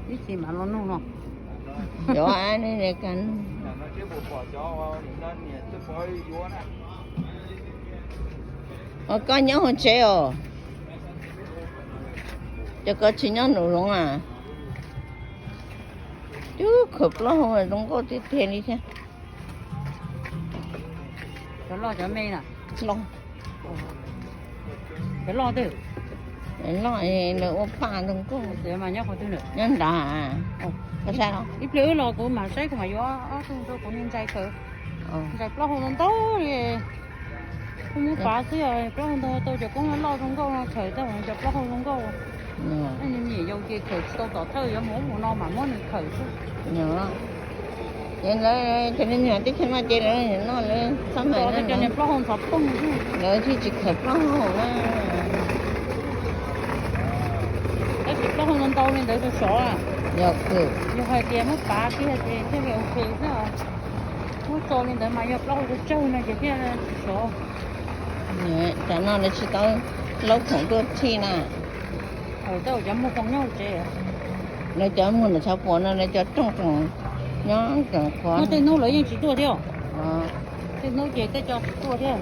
Ib chim mam los nug no. Yuav, neb ka, ua koj nyob hauv tsev os? Ces koj tsis nyob nraum zoov a? Twb khaws plaub hau zoo nkauj tiag tiag li thiab. Cov loj cov me na? Loj. Cov loj twg? Loj, lawv ua paj zoo nkauj. Mas nyob qhov twg na? Nyob nrad. Ib pliag wb los kuv mam saib, kuv mam yuav ob tug rau kuv niag ntxhais khaws. Ntxhais plaub hau ntau ntau li. Kuv muab pav xwb, plaub hau ntau tau cov koob loj zoo nkauj no khaws tau cov plaub hau zoo nkauj. Niam yau ces khaws tsis tau tom thawj, yuav mus ub mus no mam muab nws khaws xwb. Ces lawv cov me nyuam teb chaws no ces lawv noj lawv xab mais, cov niag plaub hau ntxhov pooj xwb, lawv thiaj tsis khaws plaub hau na. Tab sis plaub hau ntau ntau li ntawd sov sov, yog hais tias muab pav kiag ces thiaj li ok xwb. Muab tso li ntawd mas yog plaub hau tsawg tsawg no ces thiaj tsis sov. Tam no lawv tsis tau laub khoom tuaj txhij na. Cov muag foom nyob tsev, lawv cov muag ntawm tshav puam no lawv cov rooj tseem nyob tseem qhuav. Tej hnub lawv yeej tsis tuaj thiab. Tej hnub ces tej co tsis tuaj thiab.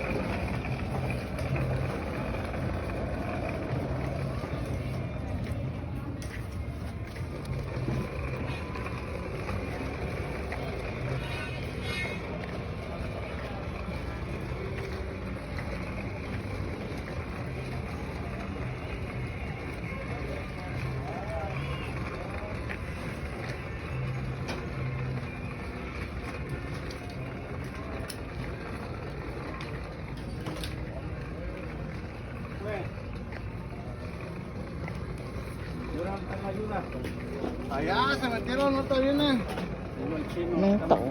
Neeb taum.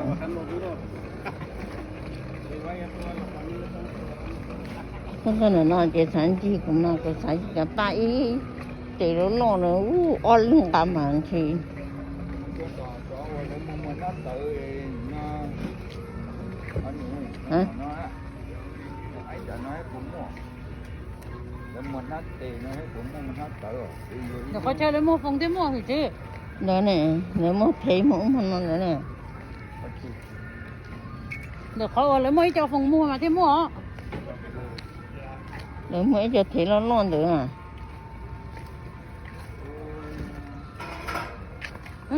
Koj tuaj ntawm no ces xav ncig kuv mas kuv xav cov paj ib tes loj loj na, ub, ob leeg nqa mas ntshe. Ntawm qhov chaw lawv muag foom thiab muaj hwm tsev. Ntawd ne, lawv muag thev muag ub muag no ntawd ne. Ntawm qhov uas lawv muaj ib co foom muag mas thiaj muaj os. Lawv muaj ib co thev loj loj ntawd.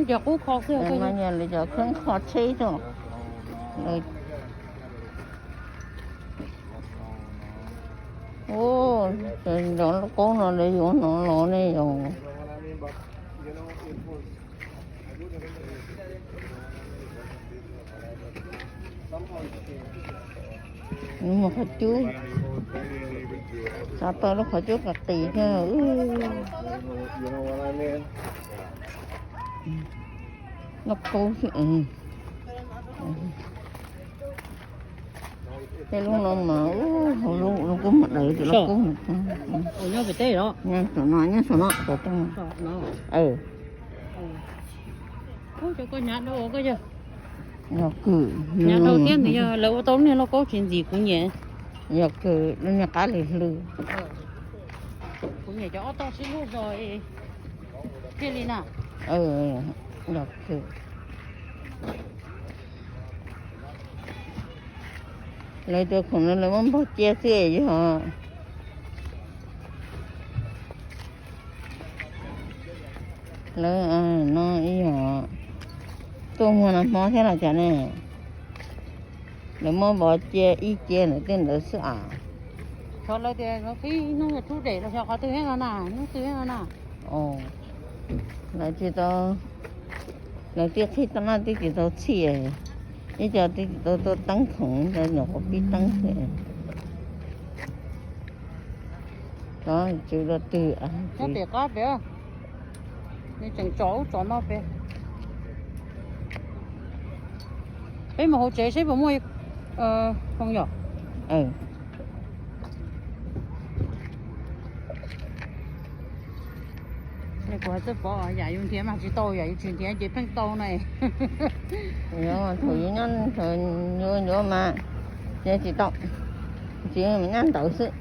Cov qub kho xwb, lawv cov kheeb kho tsheb xwb. Ub, cov lauj kaub no lawv yuav hnov los ne yog. Muag qhov cub, xav tau lub qhov cub qis qis thiab. Lauj kaub xwb. Tej lub no mas, ub, hauv lub, lub kub mas daws ces lauj kaub. Nyob saum no, nyob saum no, saum no. Yog kws, nyob rau tiab nws yog lawv ua tau lub niag lauj kaub tsis ntxim kuv nyiam. Yog kws lub niag qab li hlwb. Kuv nyiam cov ob tog sib hlub zog thiaj li na. Yog kws lawv cov khoom no lawv muab npog cia xwb yog. Lawv no ib yam tuaj muag nag hmo thiab los cas ne. Lawv muab vov cia ib ce ntawm tej ntawd xwb as. Xyov lawv tias lawv qhib hnub yog tub dem los xyov qhov twg thiab no na, hnub twg thiab no na. Lawv tsis tau, lawv twb qhib tau noj twb tsis tau txhij, ib co twb tsis tau tuaj teeb khoom, ib co nyuam qhuav pib teeb xwb. Tsov tsw rau twg? Nyob pem qab pem, nws tseem tsom ub tsom no pem. Peb mus hauv tsev seb puas muaj foom yom. Kuv hais txawj pom yam yus nrhiav mas tsis tau, yam yus tsis nrhiav ces pheej tau na. Thaum yus nyob, thaum yus yuav mas tsis tau, tsis, nyob ntawd xwb.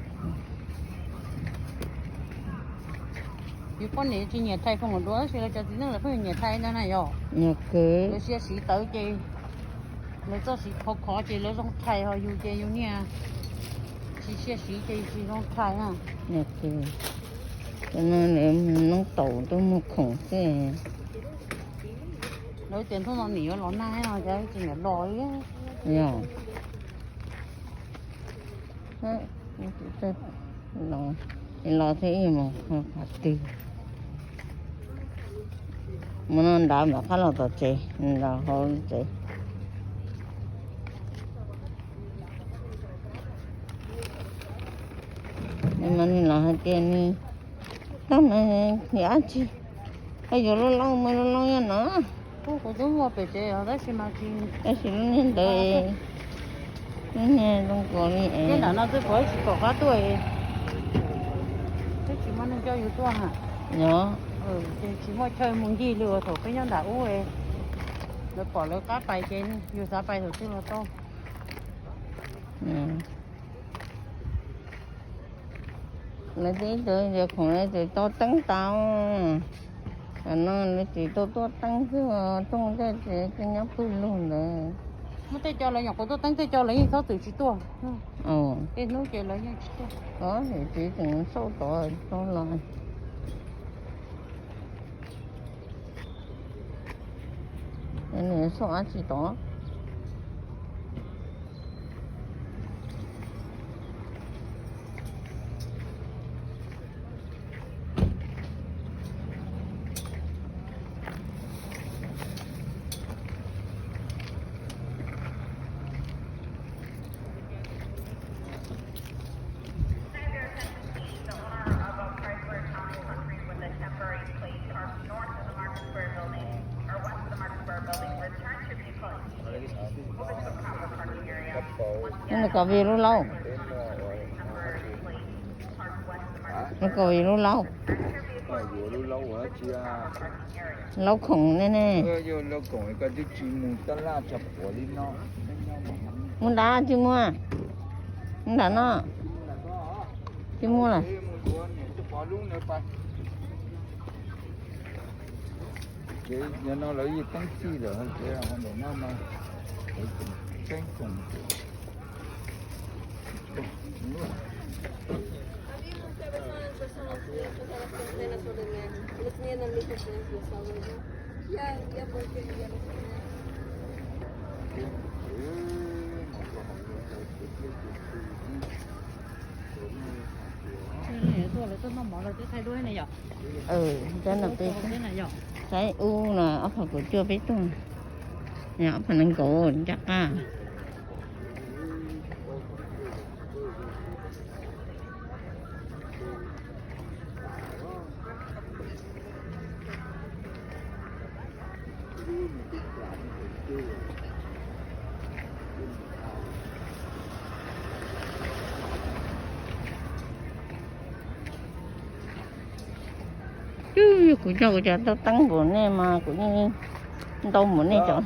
Yus poj niam tsis nyiam rhais foom dua tab sis lawv cov txiv neej lawv pheej nyiam rhais ntag na yom. Lawv siab siv tawv ces lawv txoj siv khov khov ces lawv zoo rhais, ho yus ces yus niag tsis siab siv ces yus tsis zoo rhais na. Cov no lawv noob taum tuaj muag khoom xwb. Lawv tias hnub no nim yuav los nag no ces tsis nyiam los li. Yog los thiab ib mus qhov twg. Mus no nrad mam qab los tom tsev, nrad hauv tsev. Mas nws los hais tias nws tau na, yam dab tsi, koj yuav lub laub mas lub laub nyob no. Kuv twb muaj pem tsev tab sis mas tsis, tab sis lub niag ntawd, lub niag zoo nkaus li es nram no twb pom tsis pom qab tuaj, twb tsis muaj neeg coj yus tuaj ha. Yog, ces tsis muaj chaw mus ncig li uas thaum peb nyob nram ub, lawv pom lawv qab pais ces yus xav pais thaum twg los tau. Lawv teb tias khoom lawv tseem tau teeb tau, tam no lawv tseem tau tuaj teeb xwb, rooj tej tsev tej nyob pwg lug ntawd. Muaj tej co lawv nyuam qhuav tuaj teeb, tej co lawv yeej txhob txwm tsis tuaj. Tej hnub ces lawv yeej tsis tuaj. Tsev tseem xauj tod tau los. Nws xauj dab tsi tod? Nws kom vij lub laub, nws kom vij lub laub, laub khoom ne ne. Mus nrad tsis muaj, mus nrad no tsis muaj lawm. Ces yog no lawv yeej teeb txij lawm, ces ntawm no mas teeb khoom. Saib ub no ob phav kaum cuaj peb tuaj, ob phav nees nkaum ncaj qab. Twb yog kuv coj kuv cov tuaj teeb npaum nej mas kuv yeej ntau npaum nej cov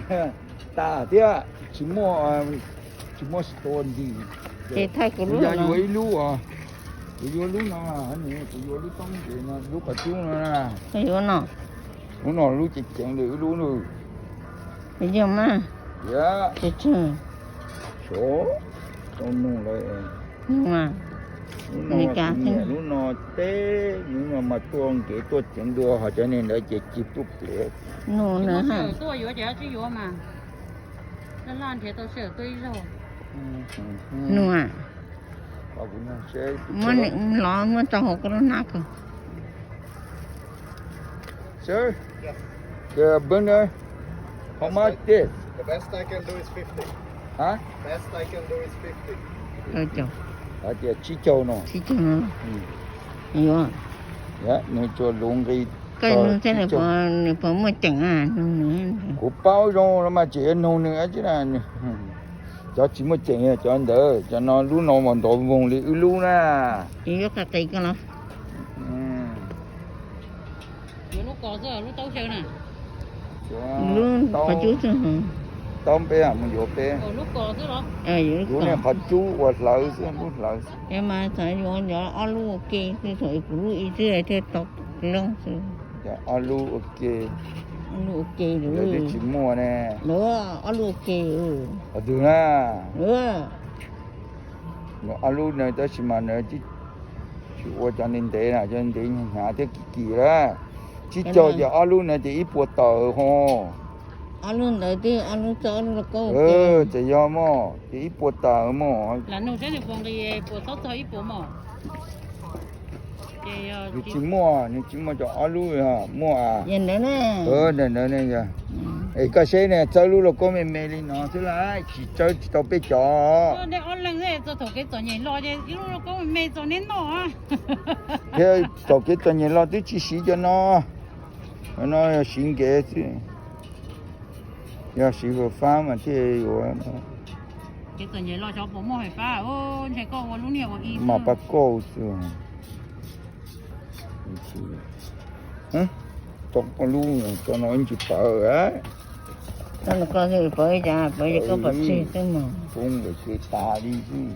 thiab. Tas thiab, tsis muaj, tsis muaj store nti. Ces thaij kuv lub, yog yuav ib lub os. Kuv yuav lub no, kuv yuav lub toob ntses no, lub qhov cub no. Yuav no, lub no lub ceev ceev li ib lub no. Yog mas, tsis tsawg. Tau nug lawm. Lub no teb, lub no mas tuaj nkev tuaj ceev dua, ho cov niag ntawd ces cig tuaj pliav. Nug na. Nug, los muab tso hauv koj lub hnab ko. Sir, the burner, how much this? The best I can do is fifty. Hả? Best I can do is fifty. Hais tias tsib caug no. Tsib caug no. Yuav. Nws tsuas luv nqi. Koj nug thiab nws puas muaj ceem a? Kuv paub zoo no mas tseem yuav nug nws dab tsi na. Cov tsis muaj ceem cov ntawd, cov no lub no mas ntov voog li wb lub na. Yuav qis qis koj los. Lub ko xwb, lub taub xyaw na. Lub qhov cub xwb. Taub peb mus yuav peb. Lub nej qhov cub ua hlawv xwb, lub hlawv xwb. Mas txawm yuav ob lub ua ke xwb, thaum kuv lub ib txwb thiaj tau leej xwb. Ob lub ua ke. Ob lub ua ke, twb tsis muaj ne. Ob lub ua ke. Qhov twg na? Ob lub na, tab sis mas na, tsis ua cov ntev ntev na, cov ntev ntev hnyav hnyav thiab kim kim lawm. Tsib caug ces ob lub na ces ib puas tawm ho. Ob lub ntawd twb ob lub txog ob lub lauj kaub. Txawm yog mog ces ib puas tawm mog. Nws tsis muaj, nws tsis muaj cov ob lub, muaj ntawm ntawd ne yog. Es koj seb ne, txawb lub lauj kaub me me li no xwb lawm, tsis txawb tsis tau peb cov. Thiab thaum kev txom nyem los twb tsis siv cov no, no yog siv nkev xwb, yog siv fab mas thiaj yuav. Mas pab kauj xwb. Tau ob lub, tau no ib ntsis pawv. Poob ntawm ces tas li xwb.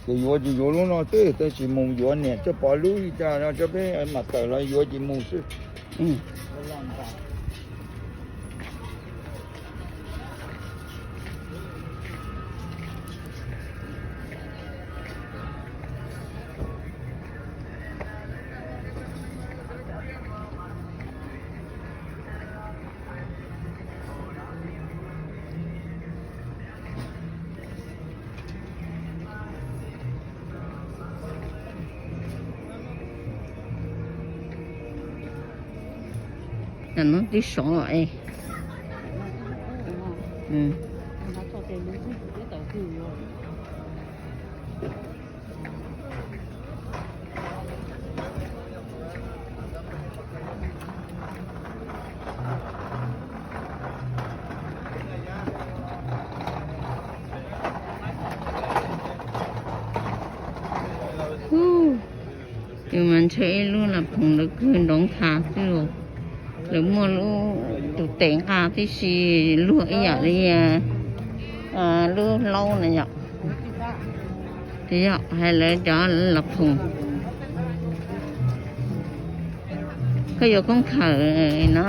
Ces yuav ces yuav lub no xwb, tab sis mus yuav niam coj pov lub li cas no cov peb mam tawm los yuav ces mus xwb. Tam no twb sov es. Tus mas ntshe ib lub las phoom lawv kawg nrov nqha xwb. Lawv muaj lub tus tes nqa tib si, luag ib yam li lub hlaub na yom. Yog hais lawv cov las phoom. Koj yuav koob khawm no,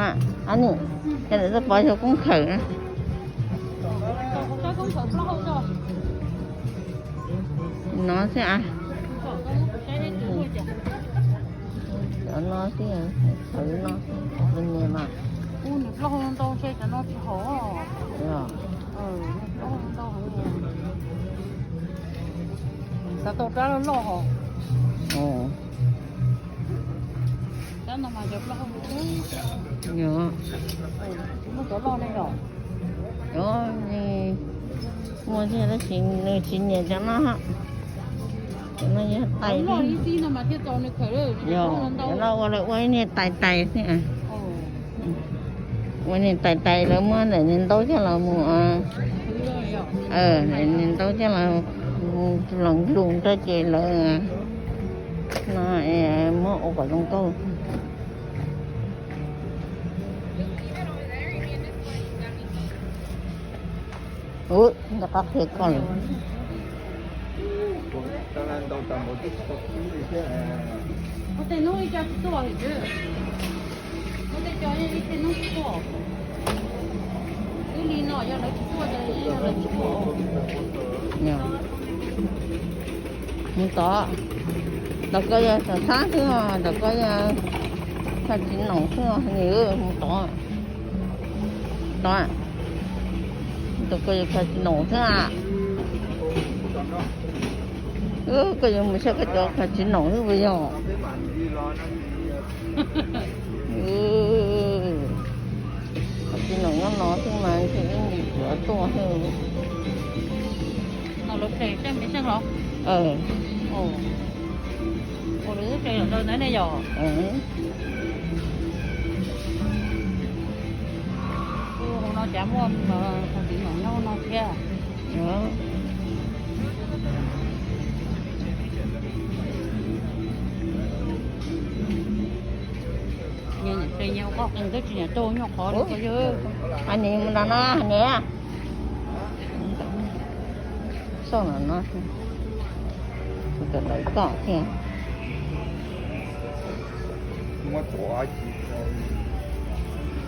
cas lawv txawj pov yog koob khawm na. No xwb a. Cov no xwb, khawm no xwb, me me mas. Xav tau rab loj loj hos. Muaj cov loj ne yom. Muaj thiab tab sis nws tsis nyiam cov no. Cov no yog tais. Cov no ua lawv ua ib niag tais tais xwb. Ua niag tais tais lawv muab ntawm niag ntaub coj los mus, niag ntaub coj los mus los nplus rau ces lawv no muab ua kom zoo nkauj. Ua, nta qab qhia koj lawm. Mus tod, ntawm ko yog xab xab xwb, ntawm ko yog kha tsis naum xwb, mus tod. Tod, ntawm ko yog kha tsis naum xwb. Koj yuav mus saib koj cov kha tsis naum xwb puas yog? Kha tsis naum nyob no xwb mas ntshe ib ntim tuaj xwb. Hauv no cas muaj kha tsis naum nyob no thiab. Nyias ua qoj qees twb tsis nyiam rau nyuag qhov li. Nim mus nrog no nim. Txoj no no, kuv cov lawv kom thiab.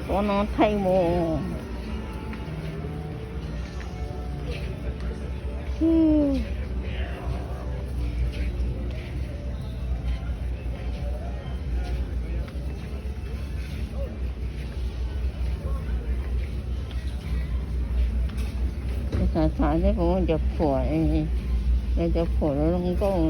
Tuav no thaij mus. Xav xav thiab, kuv muaj cov phuam, cov phuam zoo nkauj.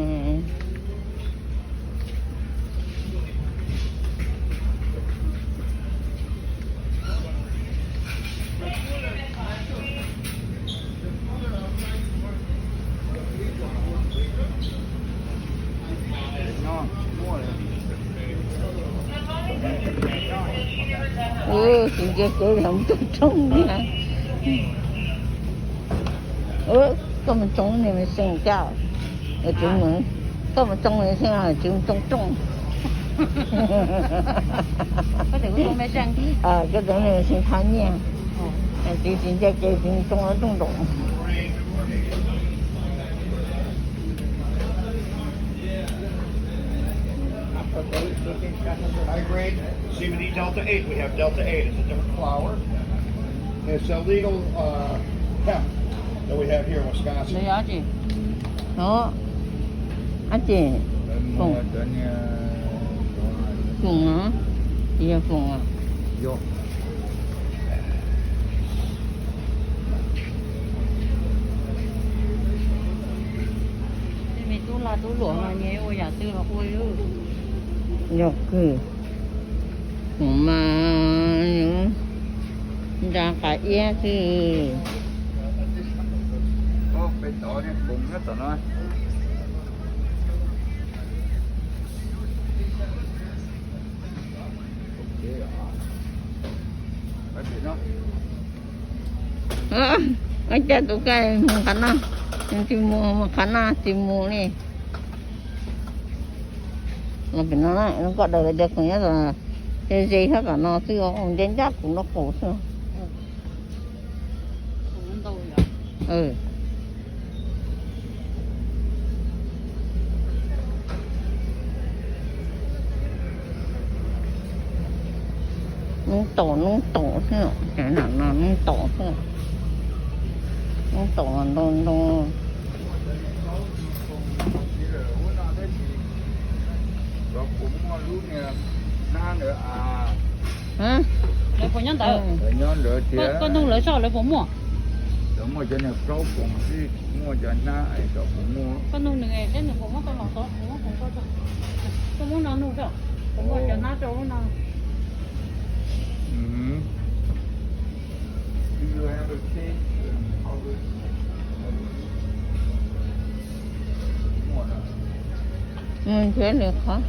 Tsis ntsia kev los mus txog roob na. Koj mus tsoo niag mej xeem cas, koj mus tsoo niag mej xeem, tsoo rooj. Koj cov niag mej xeem thab nyiaj, tsis tsis ntsia kev tsis tsoo rooj nraum. High grade C B D Delta eight, we have Delta eight, it's a different flower. It's a legal, uh, hemp that we have here in Wisconsin. Ab tsi, foom no, tsis yog foom. Tej me tub lag tub luam mas nyias ua yam twg los ua. Yog kawg, foom mas nra qab iab xwb. Ua cas tus koj mus qhov no, tsis mus qhov no, tsis mus li. Los pem no, koj daws li tias khoom nyob ze ze sab tom no xwb, ncaj ncaj kuv nraub qaum xwb. Noob taum noob taum xwb, cov no noob taum xwb. Noob taum ntau ntau. Lawv puas nyob ntawd? Koj nug lawv soj lawv puas muaj? Lawv muaj cov niag plaub poom xwb, muaj cov hnab es tau puas muaj. Koj nug nws seb nws puas muab tau los tod, kuv muab poom rau. Koj muab no nug soj, puas muaj cov hnab rau lub no. Nrhiav lwm qhov.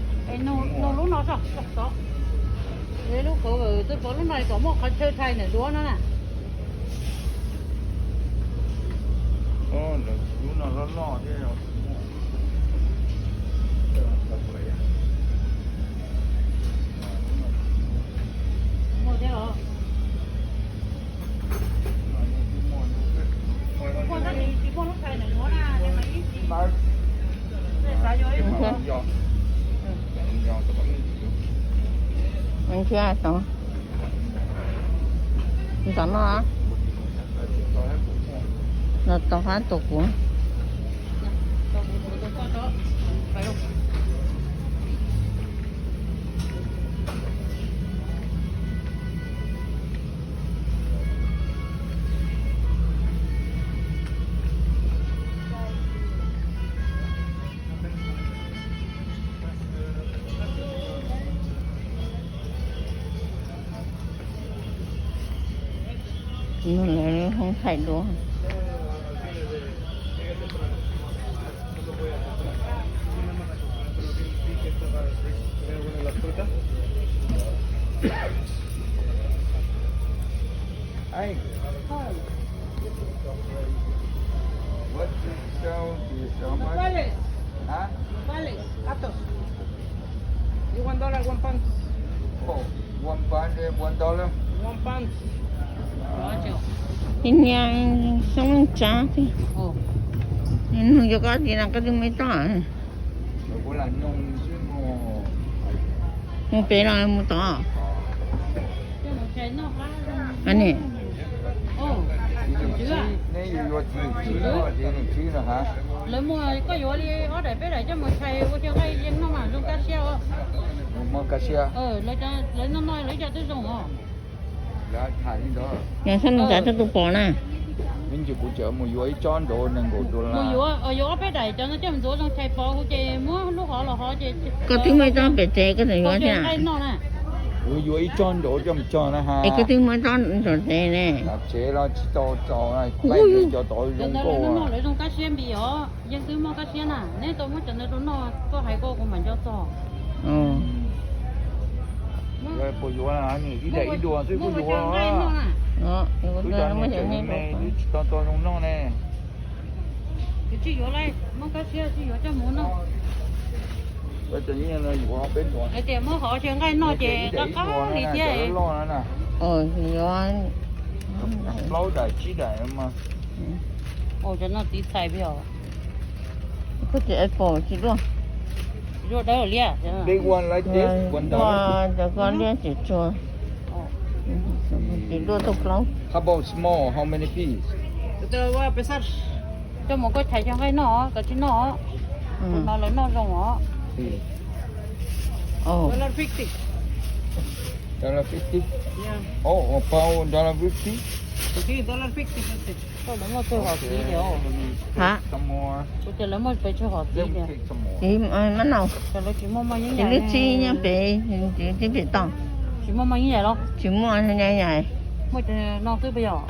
Nug lub no tso, tod. Lub cover twb pov lub no kom muaj qhov chaw thais ntawm duav no na. Lub no loj loj thiab. Muaj thiab os. Muaj tab sis tsis muaj lub thais ntawm duav na, es mas ib tsis xav yuav ib lub. Nrhiav tod, tom no, los tau qab tua kuv. Lawv hoob thaij duab. What you sell is how much? Vale, vale, cuánto? Is one dollar, one pound. Oh, one pound and one dollar. One pound. Ib niag xoob leej tsa tiag. Nug cov koj tias no koj twb muaj ib tsob. Mus pem los mus tod? Ani, lawv muaj, koj yuav li ob daim peb daim coj mus tshais ua xyaw nqaij yeeb noj mas zoo kab siab os. Lawv noj noj lawv cov twb zoo os. Yog sab nus xav txog tus pom na. Ib ntsis kuv tseem mus yuav ib tsob nrov nees nkaum dollar. Mus yuav, yuav ob peb daim cov no coj mus ntxuav zoo tshais pov kuv ces muab lub hov los hov ces. Koj twb muaj ib tsob pem tsev koj tseem yuav thiab. Kuv yuav ib tsob nrov coj mus cog na ha. Es koj twb muaj ib tsob nrov tsev ne. Tsev los tsis tau txaus, cov tod zoo nkauj. Lawv zoo kab siab npis os, yeej twb muaj kab siab na, neb tau muab cov ntawd rau noj, koj hais koj kuv mam nco txog. Puas yuav, ib daim ib duas xwb kuj yuav. Twb cov niag tseem me me twb tsis tau tau zoo noj ne. Kuv tsis yuav li, muaj kab siab tsis yuav coj mus noj. Hais tias muab hov xyaw nqaij noj ces qab qab li thiab. Plaub daim tsib daim mas. Cov no txiv txhais peb os. Koj tsis apple tsis dua. Dua dawb liab. Big one like this, one dollar. Cov koj liab tsis tshua. Tsis dua tau plaub. How about small? How many piece? Coj mus koj tshais xyaw nqaij noj, koj tsis noj. Tus no lawv noj zoo os. Dollar fifty. Dollar fifty? Yeah. Oh, about dollar fifty? Dollar fifty. Koj lawv muaj tsawg hom txiv tiag? Hab, kuv tias lawv muaj pes tsawg hom txiv tiag. Txiv mab no, lawv tsis muaj moj yeeb, txiv lub txib nyob pem, txiv pem toj. Tsis muaj moj yeeb yaim los? Tsis muaj, nyob yaim. Muaj cov no xwb puas yog?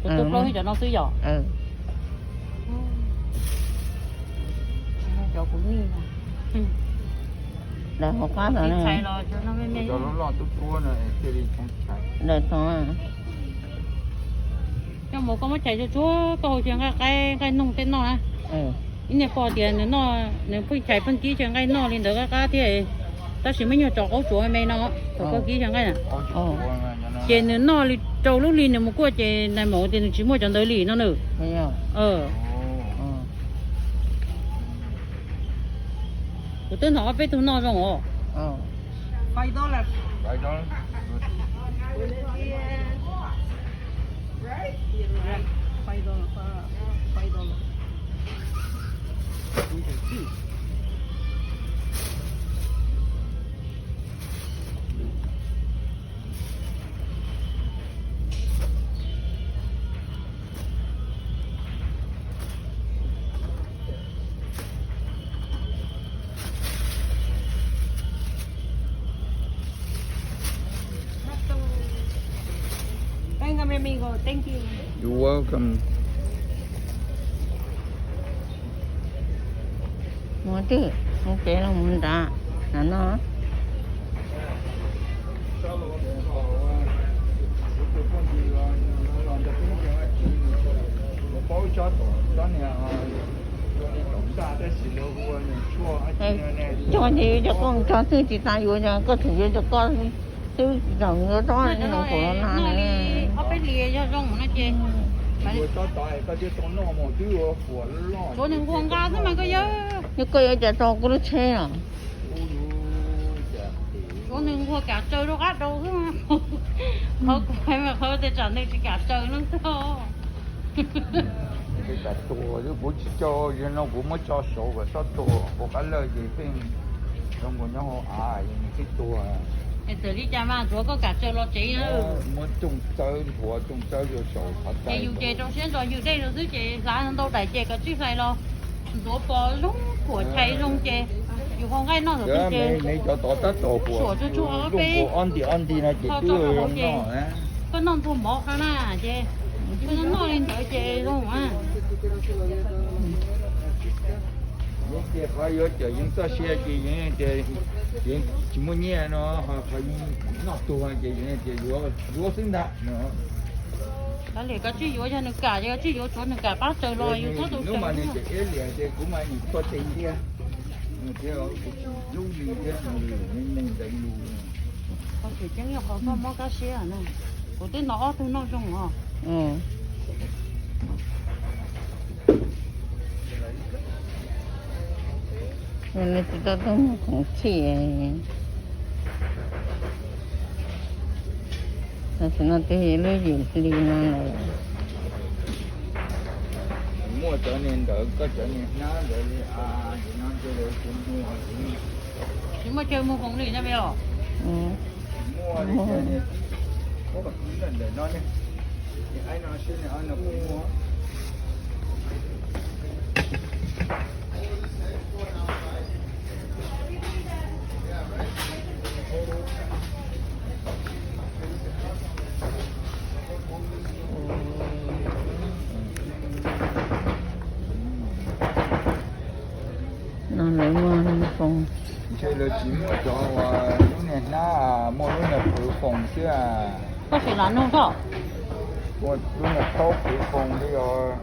Cov tus plaub cov no xwb yog? Cov kuv nij. Daim hauv qab no. Daim tod. Coj mus koj muab tshais tsuag tsuag, koj hau xyaw nqaij qaib nqaij noog tej noj na. Ib niag pog tias nws noj, nws pheej tshais pheej kib xyaw nqaij noj li ntawd qab qab thiab, tab sis muaj nyuag tso qaub tsuav me me no, thaum koj kib xyaw nqaij na. Ces nws noj li rau lub hli nws mus kuaj ces nais maum tias nws tsis muaj cov ntawd li no nws. Kuv twb hnov ob peb tug noj zoo os. Five dollar. Five dollar. Right? Yeah, five dollar, five dollar. You're welcome. Mus twg, mus pem los mus nrad, nram no. Cog ces yuav cov koj, cog xwb tsis tas yuav cov koj tseem yuav cov koj xwb, tseem yuav tsob no li. Ob peb hlis yog zoo no ces. Tsuav nws nquag nqa xwb mas koj yawg. Yog koj yuav cas tso kuv lub tsheb os. Tsuav nws nquag kam tsaws rau qab rau xwb. Qhov kuv hais mas qhov tias tsam nws tsis kam tsaws no xwb. Tsis kam tuag xwb, kuv tsis tso, yog no kuv muab tso saud kom txhob tuag, kuv qab lawj ces pheej zoo nkaus nyob hauv av es nws thiaj tuag. Es txawm li cas mas tsuav koj kam tsaws los tsev. Muab cooj txawb, nthuav cooj txawb rau saum qhov txawb. Ces yus ces rau siab ntso ywg dej rau xwb ces hlav ntau daim ces koj tsij hlais los ntxuav pov zoo, khuam tshais zoo ces yus hau nqaij noj xwb ces. Cov tod tab tom suam tsuag tsuag ob peb, ob nti ob nti no ces twb zoo noj. Koj noj ntxuag mov qab na ces koj noj li ntawd ces zoo. Yeej tias qhov yuav cawm yeej txoj sia ces yeej tias yeej tsis muaj nyiaj no, qhov yeej noj tuag ces yeej tias yuav xwb ntag no. Kav liam koj tsij yuav, yog nws kam ces koj tsij yuav, tsuav nws kam pab tsaws los yus txhob tu hnub mas nws tseem iab liam ces kuv mas nim txhua tes thiab. Nws thiab kuv tsis hlub nws thiab, nws lwm neeg ntawd lus. Qhov tseem ceeb yog qhov koj mob kab siab na. Kuv twb hnov ob tug noj zoo os. Nws tsis tau tuaj muag khoom txhij. Tam sim no twb yog lub yim hli no lawm. Muaj cov niag ntawd, koj cov niag hnab ntawd li a, no cia lawv tsis muag. Tsis muaj chaw muag khoom li na me os. Muaj li cas niag tib, ntawm no ne, niag aib no seb niag aib no puas muaj. No lawv muag foos. Ntshe lawv tsis muaj cov uas lub niag hnab, muaj lub niag qhwv foos xwb. Koj sim lam nug tso. Muaj lub niag thaub qhwv foos li os.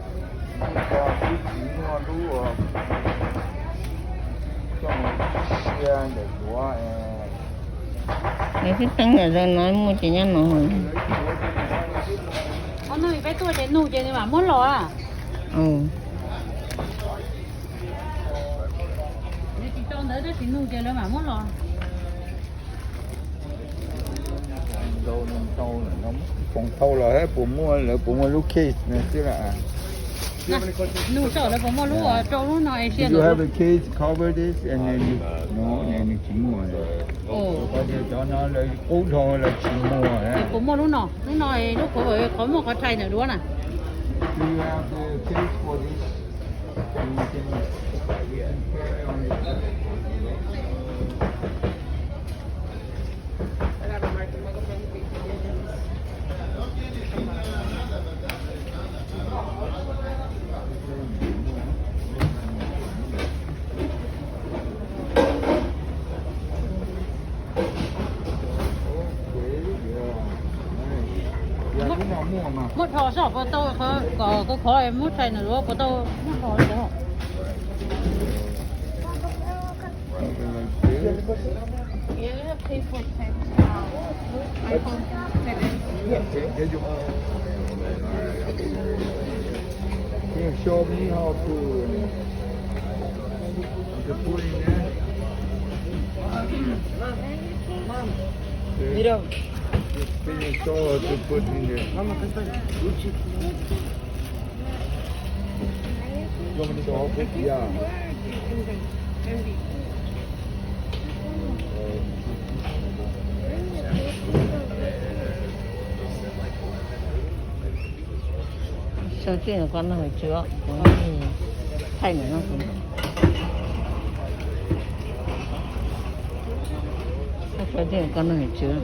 Muaj cov xwb tsis muaj lub uas coj mus sia ntawm duav. Nws twb teeb ntawm no muaj ces nyob no. Ob hnub peb tuaj ces nug ces nws mam muab los. Nws tsis tau ntawd tab sis nug ces lawv mam muab los. Foos thau los puas muaj, lawv puas muaj lub case no xwb lawm. Nug tso lawv puas muaj lub rau lub no es sia. Do you have a case cover this and then you, no, nws tsis muaj. Cov no lawv qub dhau lawv tsis muaj. Puas muaj lub no, lub no lub qhov, qhov muaj qhov thaij ntawm duav na. Do you have the case for this? Muab dhos soj puas tau, kom khov khov muab thaij nws luav puas tau, muab dhos. Can you show me how to, to put in there? Mira. Can you show how to put in there? You want me to open? Yeah. Sau tij kom nug hais tswv, thaij nws no. Sau tij kom nug hais tswv.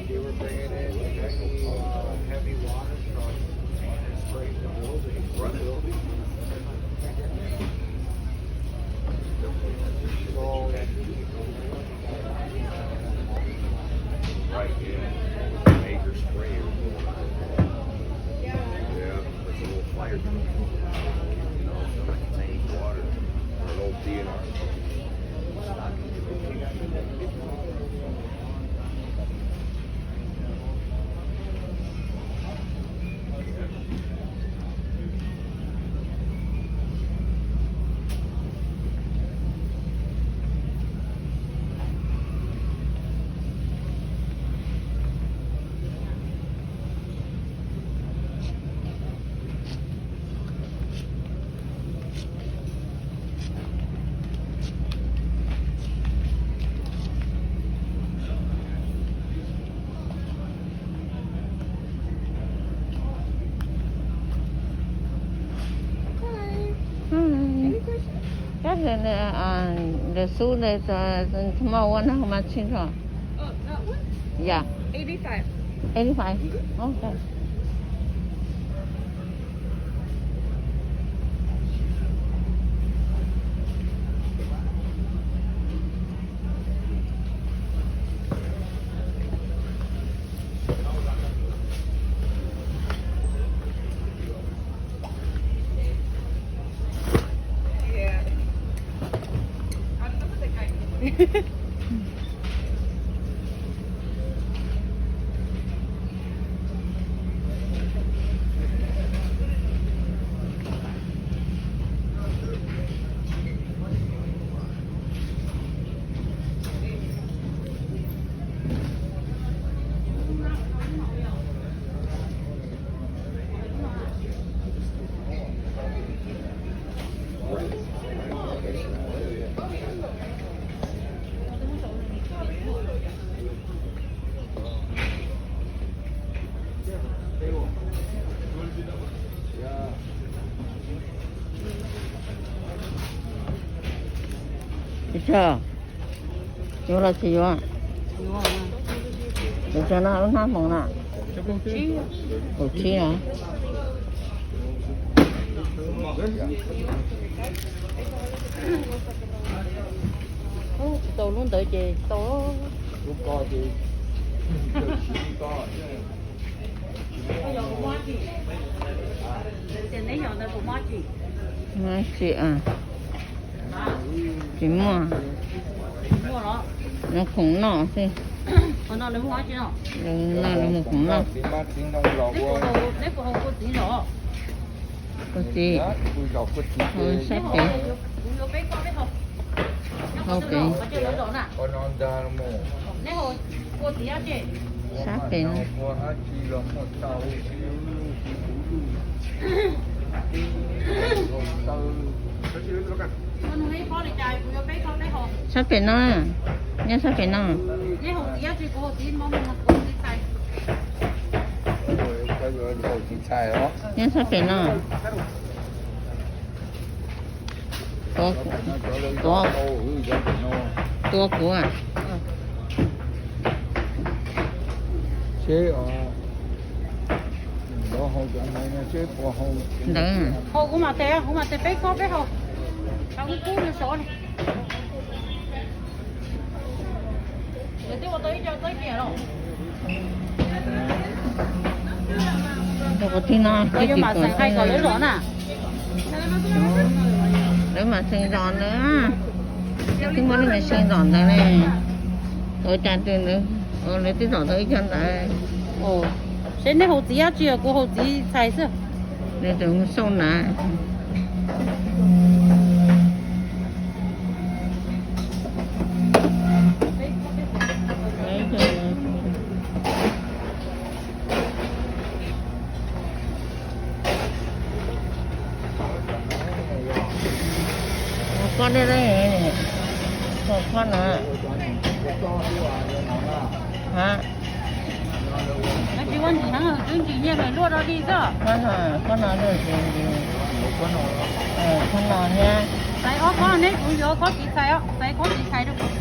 They were bringing in heavy, uh, heavy water from, uh, spring to building, front building. So, right, yeah, major spring. Yeah, it's a little fire truck. You know, it's gonna contain water for an old D N R. Các the, uh, the soup, the, the small one, how much is it? Oh, that one? Yeah. Eighty-five. Eighty-five? Mm-hmm. Okay. Yuav los tsis yuav? Tus tsov no lub hnab hmoov no? Kaum tsib no. Tsis tau lub ntawd ces tau. Tsis muaj. Nws khoom noj xwb. Nws khoom noj. Kua txiv, sab pem. Hau pem. Sab pem no. Sab pem no, nyob sab pem no. Nyob sab pem no. Tua, tua kuv. Ntawd. Haus kuv mam tes, kuv mam tes peb kob peb haus. Haus kub kub nws sov li. Tus kwv tij no twb tsis tuaj xwb. Lawv mas xeem zos ntawd, twb muaj lub me xeem zos ntawd ne. Ua cas twb, lawv twb zom tau ib co ntawd. Seb neb haus txiv dab tsi, kuv haus txiv txhais xwb. Nws tus xauj na. Pob deb deb, pob no. Ha. Tsis ua ntsim heev, twb ntsim nyiaj hlais luaj rau dig xwb. Pob no, pob no thiab. Xaiv ob khob, neb kuv yuav khob txiv txhais os, xaiv khob txiv txhais rau kuv.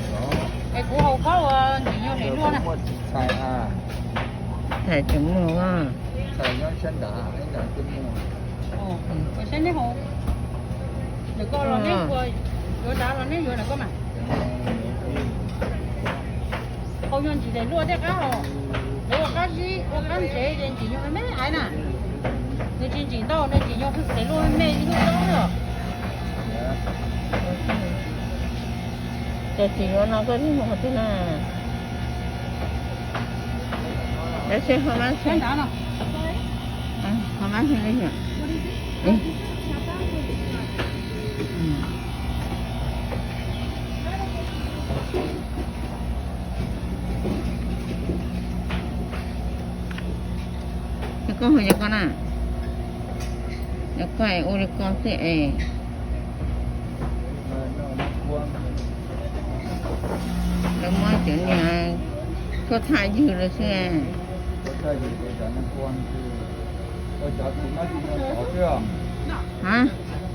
Es kuv haus khob uas ntsim nyiaj hlais luaj na. Txhais tsis muaj. Saib neb haus, ntawm ko los neb ua, yuav dav los neb yuav ntawm ko mas. Haus nyuag ntsim hlais luaj tej qab os, lawv ua qab zib ua qab ntsev ces ntsim nyuag me me aiv na. Nws tsis ntsim ntau, nws ntsim nyuag hlais luaj me me ib lub tob xwb os. Ces tsis yuav no koj twb mus qhov twg na? Lawv seb ho mab, ho mab li. Ces koj hu yog koj na, yog koj es ua li koj xwb es. Lawv muab cov niag tuaj tshaj ywg lawm xwb. Ha?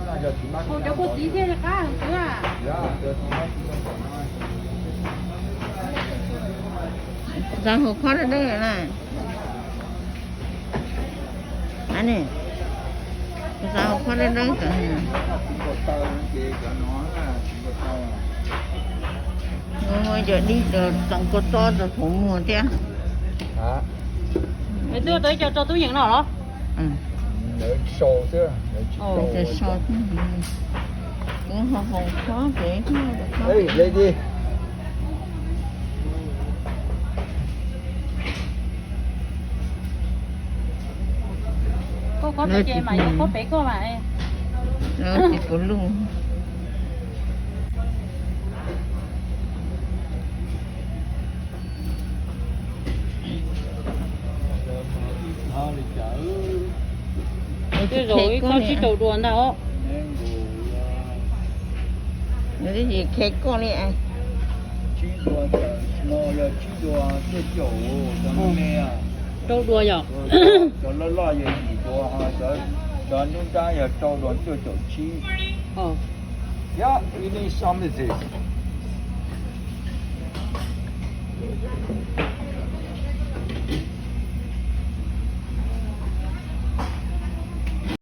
Cov kua txiv thiaj li qab heev xwb. Xav hauv khob dawb dawb na. Xav hauv khob dawb dawb. Cov dib txeev kua txob rau hauv muag thiab. Twb tau ib co rau tub yeem no los? Kuv ho hauv khob pem. Koj khob pem ces mas yuav khob pem koj mas. Puv luj. Tej zaum ib khob tsib rau dua ntag os. Nws twb tsis khe koj li. Rau dua yom? Cov loj loj yog yim dua, cov nruab nrab yog rau dua cuaj caum tsib. Yog, you need some of this.